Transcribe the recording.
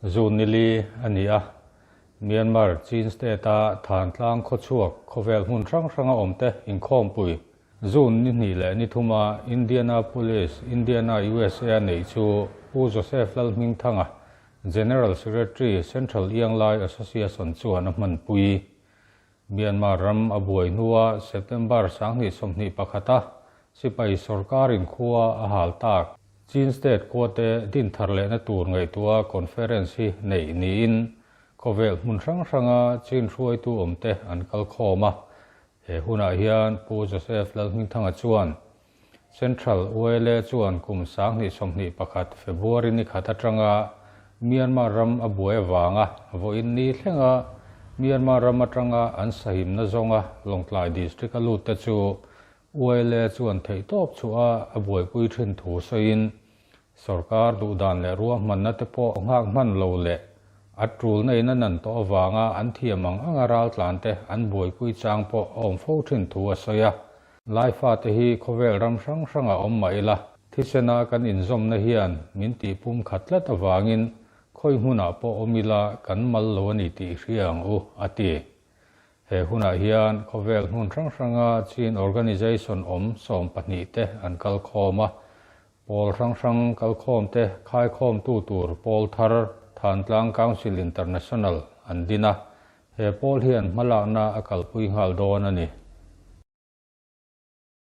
June ni li a ni a, Myanmar, Chin State-a Thantlang khawchhuak khawvel hmun hrang hranga awmte inkhawmpui June ni hnih leh ni thuma Indianapolis, Indiana, USA-a neih chu Pu Joseph Lalhmingthanga, General Secretary, Central Ianglai Association chuan a hmanpui. Myanmar ram a buai hnua September 2021-a sipai sorkarin khua a hal tak. Chin State khuate din thar lehna tur ngaihtuah conference hi neih niin khawvel hmun hrang hranga Chin hruaitu awmte an kal khawm a. He hunah hian Pu Joseph Lalhmingthanga chuan Central YLA chuan kum 2021 February ni khat atanga Myanmar ram a buai avanga vawiin ni thlenga Myanmar ram atanga an sahimna zawnga Lawngtlai District a lut te chu YLA chuan theihtawp chhuah a buaipui thin thu sawiin Sorkar duhdan leh ruahmanna te pawh nghak hman lo leh a tulna in a nan tawh avanga an thiam ang anga raltlan te an buaipui chang pawh a awm fo thin thu a sawi a. Laifa te hi khawvel ram hrang hrangah awm mah ila, thisena kan inzawmna hian min tihpum khat tlat avangin khawi hmunah pawh awm ila kan mal lo a ni tih hria ang u, a ti. He hunah hian khawvel hmun hrang hranga Chin Organisation awm 12 te an kal khawm a, Pawl hrang hrang kalkhawmte khaikhawmtu tur pawl thar Thantlang Council International an din a, he pawl hian hmalakna a kalpui nghal dawn a ni.